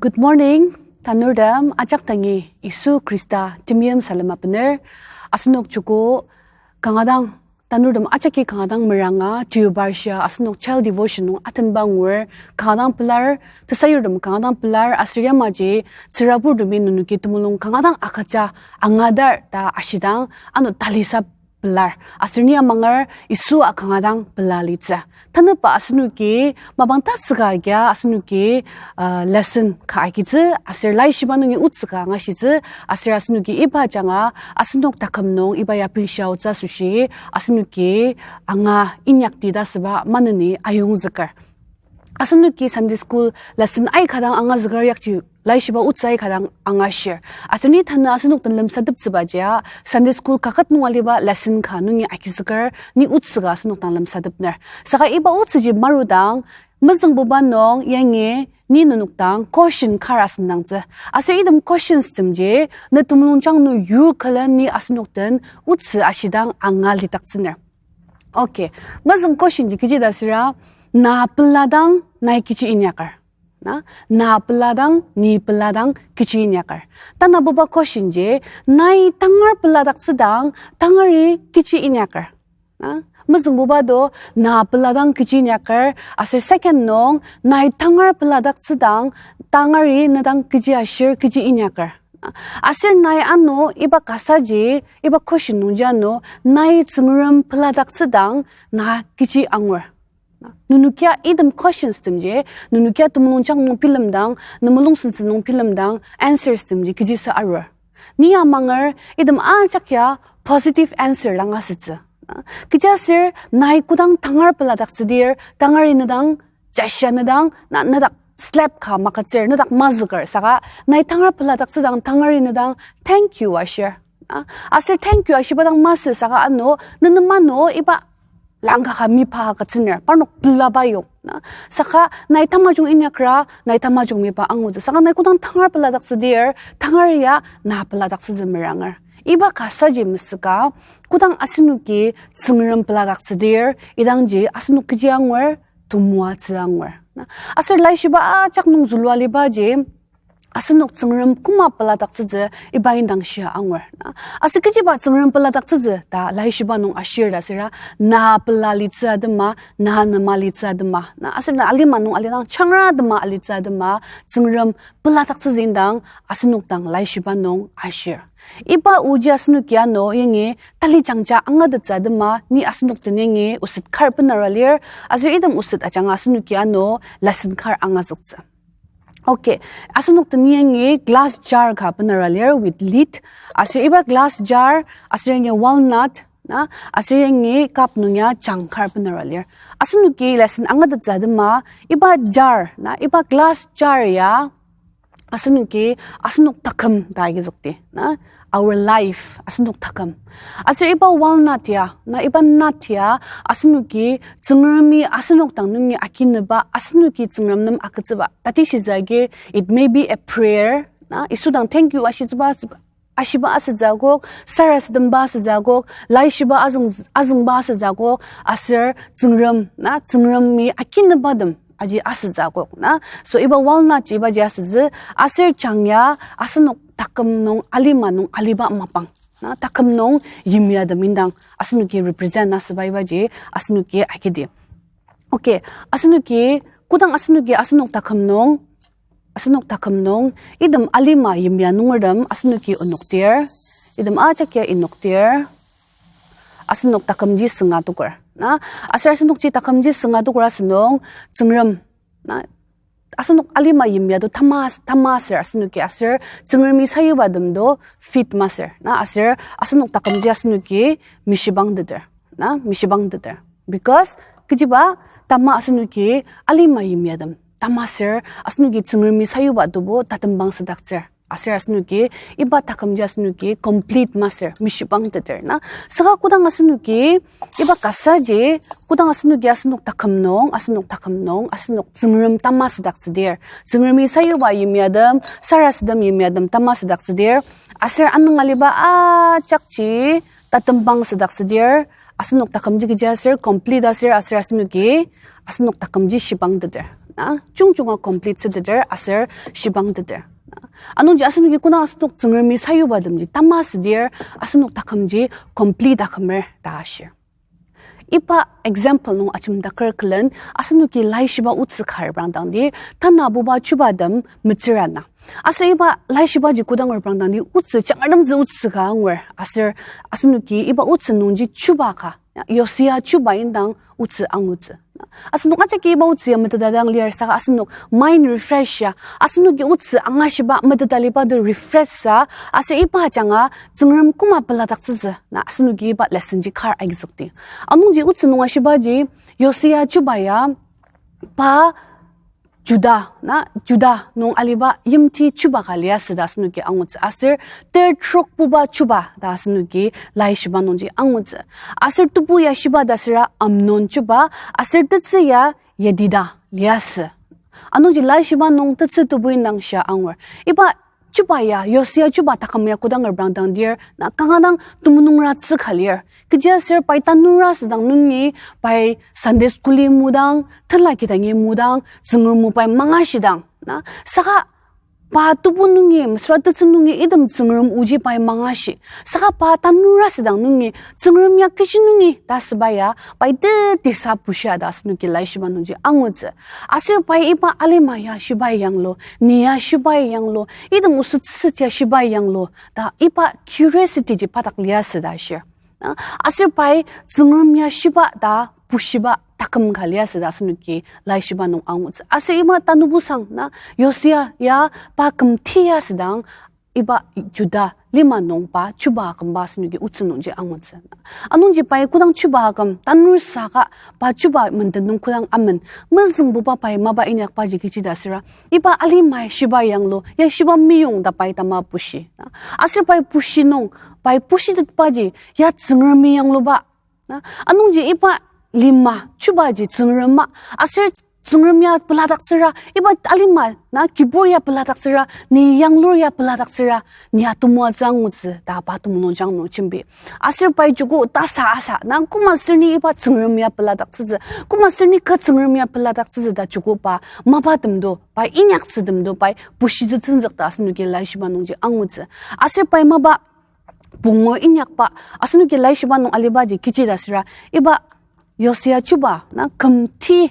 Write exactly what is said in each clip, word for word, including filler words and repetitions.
Good morning, tanurtem ajak dangi Yisu Khrista temeim salem abener. Asenok joko kanga dang, tanurtem ajaki kanga dang meranga, deobar shia asenok child devotion nung atenba angur, kanga dang pelar, tesayurtem kanga dang pelar, aser yamaji tsüraburtemi nenoki temulung kanga dang agüja angadar ta ashidang, ano talisa pelar. Aser ni amanger Yisu a kanga dang pela litsü. Tanüba asenoki mapang tatsüka agia asenoki, uh, lesson ka agitsü, aser laishiba nungi otsü ka angashitsü, aser asenoki iba ajanga asenok taküm nung iba ya benshia aotsü asoshi asenoki anga inyakti ta süba maneni ayongzüker. Asenoki Sunday school lesson aika dang angazüker, yakji laishiba otsü aika dang angashir. Aser ni tanü asenok den lemsateptsübajia Sunday school kaket nung aliba lesson ka nungi agizüker, ni otsü ka asenok dang lemsatepner. Saka iba otsüji marudang, mezüngbuba nung yangi ni nenok dang question kar asüngdangtsü. Aser item questionstemji ne temulungjang nung yur külen ni asenok den otsü ashidang anga lidaktsüner. Okay, mezüng questionji kechi ta süra, na peladang nai kechi inyaker? Na, na peladang, ni peladang kechi inyaker? Tanabuba questionji, nai tangar peladaktsüdang tangari kechi inyaker? Na, mezüngbuba do, na peladang kechi inyaker, aser second nung, nai tangar peladaktsüdang tangari nedang kechi ashir, kechi inyaker? Aser nai ano iba kasaji, iba question nungji ano, nai Tsüngrem peladaktsüdang na kechi angur? Nenokia item questionstemji, nenokia temulungjang nung bilemdang, nemulung sensen nung bilemdang, answerstemji kechisa arur? Ni amanger item ajak ya positive answer dang asütsü. Kechiaser nai kodang tangar peladaktsüdir, tangari nedang, jashia nedang, na, nedak slap ka magütsür, nedak mazüker, saka nai tangar peladaktsüdang tangari nedang thank you ashir. A, aser thank you ashiba dang masü saka ano, nenem ano iba langka ka mipa agütsüner, parnok pelaba yok. Na, saka nai tamajung inyakra, nai tamajung mipa angutsü. Saka nai kodang tangar peladaktsüdir, tangar ya na peladaktsütsü meranger. Iba kasaji mesüka, kodang asenoki Tsüngrem peladaktsüdir, idangji asenok kechi angur, temoatsü angur. Na, aser laishiba ajak nung zülua libaji, asenok Tsüngrem koma peladaktsütsü iba indang shia angur. Na, aser kechiba Tsüngrem peladaktsütsü ta laishiba nung ashir ta süra, na pela litsü atema, na nema litsü atema. Na, aser na alima nung alidang changra atema alitsü atema, Tsüngrem peladaktsütsü indang asenok dang laishiba nung ashir. Iba oji asenoki ano yangi tali jangja angatettsü atema, ni asenok den yangi oset kar benara lir, aser item oset ajanga asenoki ano lesson kar angazüktsü. Okay, asenok den yangi glass jar ka benara lir with lid, aser iba glass jar, aser yangi walnut, na, aser yangi cup nung ya jang kar benara lir. Asenoki lesson angatettsü atema, iba jar, na, iba glass jar ya, asenoki, asenok taküm ta agizükdi, na, our life, asenok taküm. Aser iba walnut ya, na, iba nut ya, asenoki, Tsüngremi asenok dang nungi akinüba, asenoki Tsüngrem nem agütsüba. Tati shizagi, it may be a prayer, na, Yisu dang thank you ashitsüba, ashiba asütsü akok, sarasademba asütsü akok, laishiba azüng-, azüngba asütsü akok, aser Tsüngrem, na, Tsüngremi akinübatem aji asütsü akok, na. So iba walnut ji ibaji asütsü, aser jang ya asenok taküm nung alima nung aliba mapang, na, taküm nung yimyatem indang asenoki represent asüba ibaji asenoki agidi. Okay, asenoki, kodang asenoki asenok taküm nung, asenok taküm nung, item alima yimya nungertem asenoki onokdir, item ajak ya inokdir, asenok takümji sünga toker, na, aser asenokji takümji sünga toker asünung, Tsüngrem, na, asenok alima yimya to tama, tama ser asenoki aser Tsüngremi sayubatem to fit masür, na, aser asenok takümji asenoki mishibangteter, na, mishibangteter. Because kechiba tama asenoki alima yimyatem tama ser asenoki Tsüngremi sayuba tobo tatembang südaktsür. Aser asenoki iba takümji asenoki complete masür, mishibangteter, na. Saka kodang asenoki iba kasaji, kodang asenoki asenok taküm nung, asenok taküm nung, asenok Tsüngrem tama südaktsüdir, Tsüngremi sayuba yimyatem, sarasadem yimyatem tama südaktsüdir, aser anung aliba ajakji tatembang südaktsüdir, asenok takümji kechi aser complete aser, aser asenoki asenok takümji shibangteter. Na, jungjunga complete süteter aser shibangteter. Na, anungji asenoki kodang asenok Tsüngremi sayubatemji tama südir asenok takümji complete akümer ta ashir. Iba example nung ajemdaker külen asenoki laishiba otsü ka reprangdangdir, tanabuba chubatem metsüra na. Aser iba laishibaji kodang reprangdangdir otsü jangratemtsü otsü ka angur. Aser asenoki iba otsü nungji chuba ka, Yosia chuba indang otsü angutsü. Asenok ajaki iba otsü ya metetdang lir saka asenok mind refresh ya, asenoki otsü angashiba metetaliba to refresh sa, aser iba ajanga Tsüngrem koma peladaktsütsü na asenoki iba lesson ji kar agizükdi. Anungji otsü nung ashibaji Yosia chuba ya pa Juda, na, Juda nung aliba yimti chuba ka liasü ta asenoki angutsü. Aser ter trokbuba chuba ta asenoki laishiba nungji angutsü. Aser tebu ya shiba ta süra Amnon chuba, aser tetsü ya Yedida liasü. Anungji laishiba nung tetsü tebu indang shia angur. Iba chuba ya, Yosia chuba taküm ya kodang reprangdangdir, na kanga dang temenungratsü ka lir. Kechiaser pai tanura südang nungi, pai Sunday school-i mudang, tenla kidangi mudang, Tsüngrem o pai mangashidang. Na, saka pa tebu nungi, mesüra tetsü nungi, item Tsüngrem oji pai mangashi. Saka pa tanura südang nungi, Tsüngrem ya kechi nungi ta süba ya, pai tetisa bushia ta asenoki laishiba nungji angutsü. Aser pai iba alima ya shibai yanglu, ni ya shibai yanglu, item osettsüset ya shibai yanglu, ta iba curiosity ji pa dak liasü ta ashir. Na, aser pai Tsüngrem ya shiba ta bushiba taküm ka liasü ta asenoki laishiba nung angutsü. Aser iba tanubusang na Yosia ya pa kümti ya südang iba Juda lima nung pa chuba akümba asenoki otsü nungji angutsü. Anungji pai kodang chuba aküm tanur saka pa chuba menden nung kodang amen, mezüngbuba pai mapa inyakbaji kechi ta süra, iba alimai shiba yanglu, ya shiba meyong ta pai tama bushi. Aser pai bushi nung, pai bushitetbaji, ya Tsüngremi yangluba. Na, anungji iba lima chubaji Tsüngrem ma, aser Tsüngrem ya peladaktsüra, iba alima, na, kibur ya peladaktsüra, ni yanglur ya peladaktsüra, ni ya temoatsü angutsü ta pa temulungjang nung jembi. Aser pai joko tasa asa, na, koma sür ni iba Tsüngrem ya peladaktsütsü, koma sür ni kü Tsüngrem ya peladaktsütsü ta joko pa mapatemdo, pai inyaktsütemdo, pai bushitsü tenzük ta asenoki laishiba nungji angutsü. Aser pai mapa pungu inyakba, asenoki laishiba nung alibaji kechi ta süra, iba Yosia chuba, na, kümti,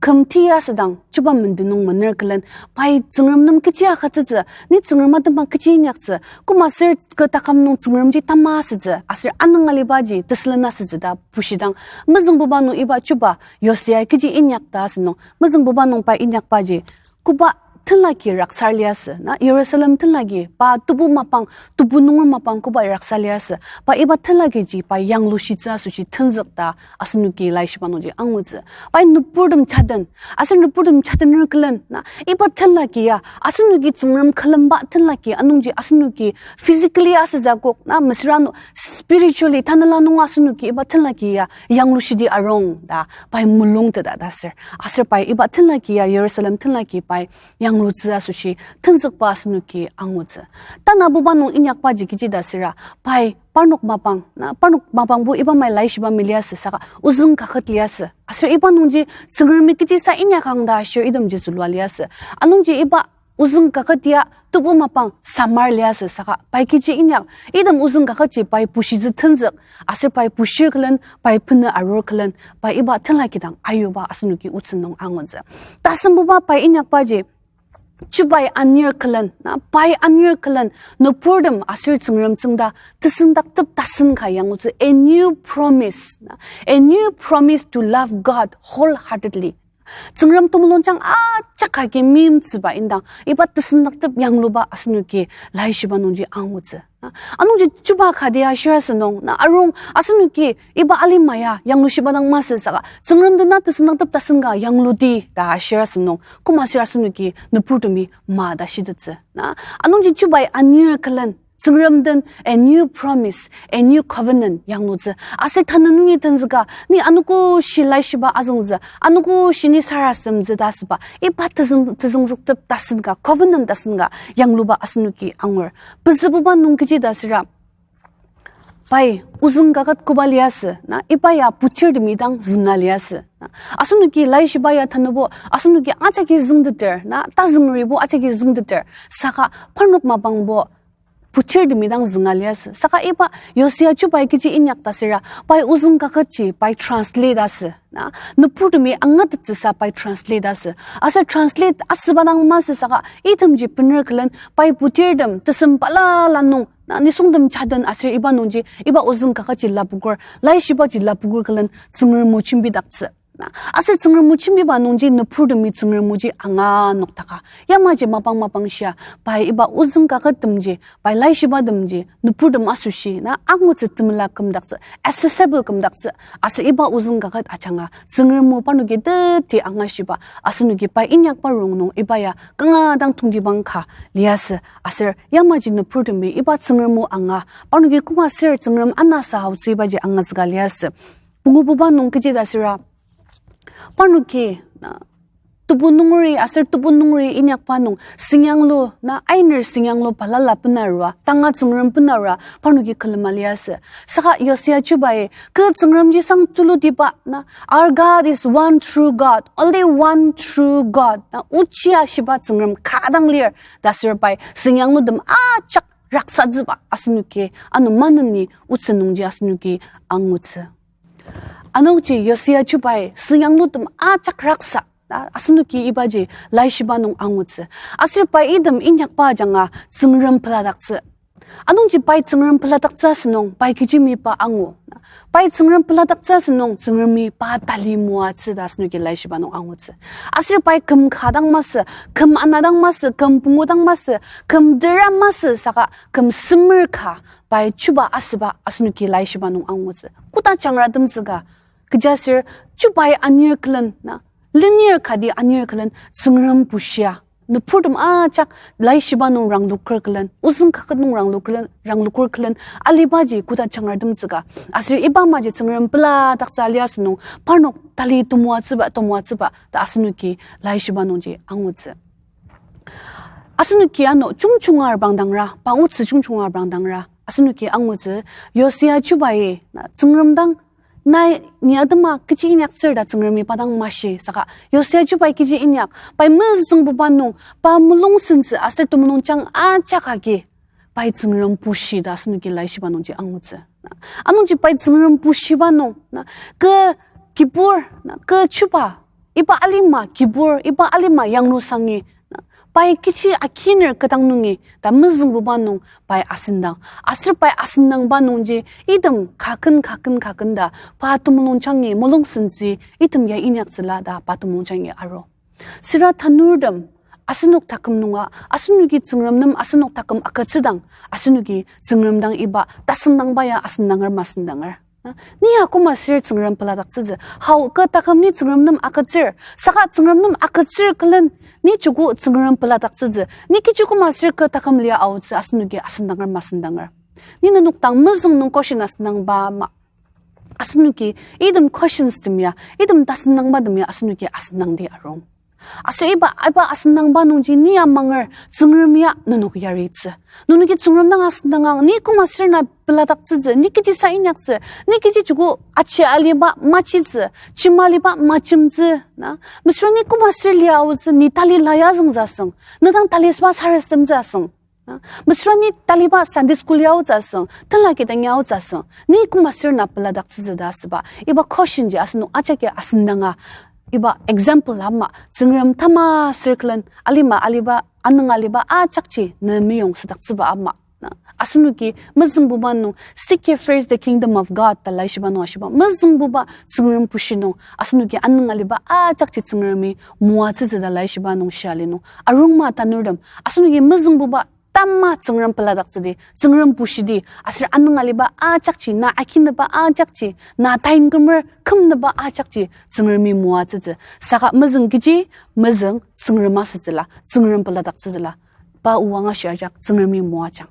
kümti ya südang chuba menden nung mener külen, pai Tsüngrem nem kechi agütsütsü, ni Tsüngrem atema kechi inyaktsü, koma sür kü taküm nung Tsüngremji tama asütsü, aser anüng alibaji tesülen asütsü ta bushidang, mezüngbuba nung iba chuba Yosia kechi inyak ta asünung, mezüngbuba nung pai inyakbaji koba tenlaki raksar liasü, na, Jerusalem tenlaki, pa tebu mapang, tebu nunger mapang koba raksar liasü, pa iba tenlakiji pa yanglushitsü asoshi tenzük ta asenoki laishiba nungji angutsü. Pai nüburtem jaden, aser nüburtem jadener külen, na, iba tenlaki ya, asenoki Tsüngrem külemba tenlaki, anungji asenoki physically asütsü akok, na, mesüra nung spiritually tanela nung asenoki iba tenlaki ya yanglushidi arung ta, pai mulung teda ta ser. Aser pai iba tenlaki ya Jerusalem tenlaki pai yanglutsü asoshi tenzükba asenoki angutsü. Tanabuba nung inyakbaji kechi ta süra, pai parnok mapang, na, parnok mapangbo iba mai laishiba meliasü saka ozüng kaket liasü. Aser iba nungji Tsüngremi kechisa inyakang ta ashir itemji zülua liasü. Anungji iba ozüng kaket ya tebu mapang samar liasü saka pai kechi inyak, item ozüng kaketji pai bushitsü tenzük, aser pai bushir külen, pai benü arur külen, pai iba tenlaki dang ayuba asenoki otsü nung angutsü. Tasembuba pai inyakbaji, chubai anir külen, na, pai anir külen, nüburtem aser Tsüngrem tsüngda tesendaktep tasen ka yanglutsü, a new promise, na, a new promise to love God wholeheartedly. Tsüngrem temulungjang ajak agi meimtsüba indang, iba tesendaktep yangluba asenoki laishiba nungji angutsü. Anungji chuba kati ashir asünung, na, arung asenoki iba alima ya yanglushiba dang masü saka, Tsüngrem dena tesendaktep tasen ka yangludi ta ashir asünung, koma sür asenoki nüburtemi ma ta shitettsü. Na, anungji chubai anir külen, Tsüngrem den a new promise, a new covenant yanglutsü. Aser tanü nungi tenzüka, ni anogo shi laishiba azüngtsü, anogo shi ni sarasademtsü ta asüba, iba tezüng-, tezüngzüktep tasen ka, covenant tasen ka yangluba asenoki angur. Pezübuba nung kechi ta süra, pai ozüng kaket koba liasü, na, iba ya putirtemi dang zünga liasü, na. Asenoki laishiba ya tanübo, asenoki ajaki züngteter, na, tazüngribo ajaki züngteter. Saka parnok mapangbo putirtemi dang zünga liasü. Saka iba Yosia chubai kechi inyak ta süra, pai ozüng kaketji pai translate asü, na, nüburtemi angatettsüsa pai translate asü. Aser translate asüba dang masü saka itemji bener külen pai putirtem tesem balala nung, na, nisungtem jaden aser iba nungji, iba ozüng kaketji lapokur, laishibaji lapokur külen Tsüngrem o jembidaktsü. Na, aser Tsüngrem o jembiba nungji nüburtemi Tsüngrem oji anga noktaka. Yamaji mapang mapang shia, pai iba ozüng kakettemji, pai laishibatemji, nüburtem asoshi, na, angutsü temela kümdaktsü, accessible kümdaktsü, aser iba ozüng kaket ajanga Tsüngrem o parnoki teti angashiba, asenoki pai inyakba rongnung iba ya kanga dang tongtibang ka liasü, aser yamaji nüburtemi iba Tsüngrem o anga, parnoki koma ser Tsüngrem anasa aotsü ibaji angazüka liasü. Pungububa nung kechi ta süra, parnoki, na, tebu nungeri aser tebu nungeri inyakba nung, singyanglu, na, ainer singyanglu balala benarua, tanga Tsüngrem benarua, parnoki külema liasü. Saka Yosia chubai, kü Tsüngremji sang tulutiba, na, our God is one true God, only one true God, na, ochi ashiba Tsüngrem ka dang lir, ta süra pai, singyanglutem ajak raksatsüba, asenoki, ano maneni otsü nungji asenoki angutsü. Anungji Yosia chubai singyanglutem ajak raksa, a-, asenoki ibaji laishiba nung angutsü. Aser pai item inyakba ajanga Tsüngrem peladaktsü. Anungji pai Tsüngrem peladaktsü asünung pai kechi meyipa angu. Pai Tsüngrem peladaktsü asünung Tsüngremi pa tali moatsü ta asenoki laishiba nung angutsü. Aser pai küm ka dang masü, küm ana dang masü, küm pungu dang masü, küm tera masü saka küm semer ka pai chuba asüba asenoki laishiba nung angutsü. Koda jangratemtsü ka, kechiaser chubai anir külen, na, lenir kati anir külen Tsüngrem bushia. Nüburtem ajak laishiba nung rangloker külen, ozüng kaket nung rangloker külen, rangloker külen, alibaji koda jangratemtsü ka. Aser iba maji Tsüngrem peladaktsü aliasü nung parnok tali temoatsüba, temoatsüba ta asenoki laishiba nungji angutsü. Asenoki ano jungjunga arbangdangra, pa otsü jungjunga arbangdangra, asenoki angutsü, Yosia chubai, na, Tsüngrem dang, nai ni atema kechi inyaktsür ta Tsüngremi pa dang mashi, saka Yosia chubai kechi inyak, pai mezüngbuba nung, pa mulungsentsü aser temulungjang ajak agi, pai Tsüngrem bushi ta asenoki laishiba nungji angutsü. Anungji pai Tsüngrem bushiba nung, na, kü kibur, na, kü chuba, iba alima kibur, iba alima yanglusangi, na, pai kechi akiner kü dang nungi ta mezüngbuba nung pai asüngdang. Aser pai asüngdangba nungji item kaken, kaken, kaken ta pa temulungjangi mulungsentsü item ya inyaktsüla ta pa temulungjangi aru. Süra tanurtem, asenok taküm nunga, asenoki Tsüngrem nem asenok taküm agütsüdang, asenoki Tsüngrem dang iba tasüngdangba ya asüngdanger masüngdanger. Na, ni ya koma sür Tsüngrem peladaktsütsü. Hau kü taküm ni Tsüngrem nem agütsür. Saka Tsüngrem nem agütsür külen ni joko Tsüngrem peladaktsütsü. Ni kechi koma sür kü taküm lia aotsü asenoki asüngdanger masüngdanger. Ni nenok dang mezüng nung question asüngdangba ama. Asenoki item questions tem ya, item tasüngdangba tem ya asenoki asüngdangdi arung. Aser iba, iba asüngdangba nungji ni amanger Tsüngrem ya nenok yaritsü. Nenoki Tsüngrem dang asüngdangang, ni koma sür na peladaktsütsü, ni kechisa inyaktsü, ni kechi joko aji aliba machitsü, jima aliba majemtsü, na, mesüra ni koma sür lia aotsü, ni tali la ya züngtsü asüng, ne dang talisüba sarasademtsü asüng. Na, mesüra ni taliba Sunday school ya aotsü asüng, tenla kidang ya aotsü asüng, ni koma sür na peladaktsütsü ta asüba. Iba question ji asenok ajaki asüngdanga, iba example ama, Tsüngrem tama sür külen alima aliba, anüng aliba ajakji ne meyong südaktsüba ama. Na, asenoki mezüngbuba nung, seek ye first the kingdom of God ta laishiba nung ashiba. Mezüngbuba Tsüngrem bushi nung, asenoki anüng aliba ajakji Tsüngremi moatsütsü ta laishiba nung shia li nung. Arungma tanurtem, asenoki mezüngbuba tama Tsüngrem peladaktsüdi, Tsüngrem bushidi, aser anüng aliba ajakji, na akineba ajakji, na tain kümer kümneba ajakji, Tsüngremi moatsütsü. Saka mezüng kechi, mezüng Tsüngrem asütsüla, Tsüngrem peladaktsütsüla. Pa o angashir ajak Tsüngremi moajang.